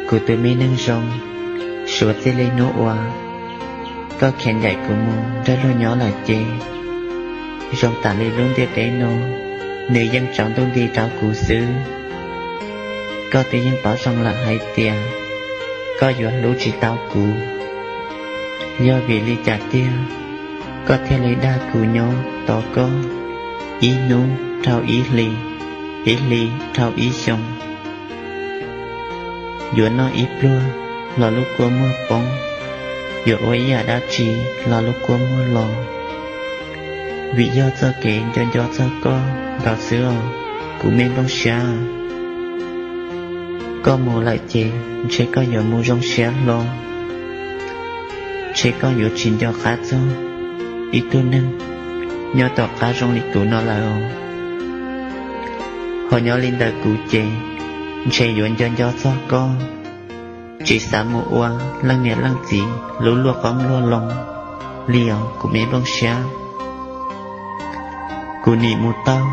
Kuv tus me neeg zoo, suav txij li hnub uas koj khiav ncaim kuv mus nrog luag nyob lawm ces, zoo tas li lub ntiaj teb no, nws yeej tsaus ntuj nti rau kuv xwb. Koj twb yeej paub zoo lawm hais tias koj yuav hlub tsis tau kuv. Yog vim li cas tiag koj thiaj li dag kuv nyob tos koj, ib hnub dhau ib hlis, ib hlis dhau ib xyoos? Yuav noj ib pluag los lub kua muag poob, yuav ua ib yam dab tsi los lub kua muag los. Vim yog txoj kev nco nco txog koj nkaus xwb os, kuv me nplooj siab. Koj mus lawm ces ntshe koj yuav mus zoo siab hlo, ntshe koj yuav tsis nco qab txog ib tug neeg nyob tom qab zoo li kuv no lawm. Ho nyob li ntawm kuv ces ntshe yuav nco nco txog koj, tsis xav mus ua leej niam leej txiv lub luaj qoob luaj loo li os, kuv me nplooj siab. Kuv nim mus taug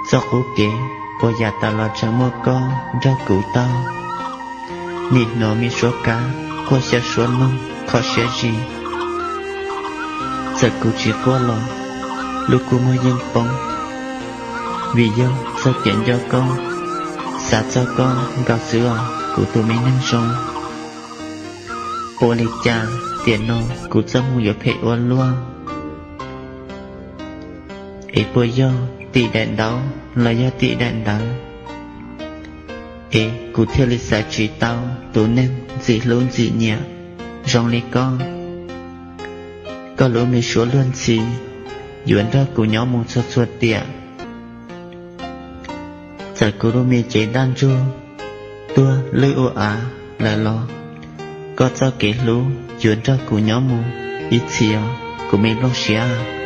txoj qub kev uas yav tas los tseem muaj koj nrog kuv taug, nim hnov me suab kab quaj xyaw suab noog kho siab zis. Txawm kuv tsis quaj los lub kua muag yeej poob, vim yog txoj kev nco koj, xav txog koj nkaus xwb os, kuv tus me neeg zoo. Ua li cas tiam no kuv txoj hmoo yuav phem ua luaj? Es puas yog tim daim ntaub los yog tim daim ntawv, es kuv thiaj li xaiv tsis tau tus neeg ntxim hlub ntxim nyiam zoo li koj? Koj lub me suab luag ntxhi yuav nrog kuv nyob mus txhua txhua tiam. Txawm kuv lub me cev ntaj ntsug tuag lwj ua av lawm los, koj txoj kev hlub yuav nrog kuv nyob mus ib txhis os, kuv me nplooj siab.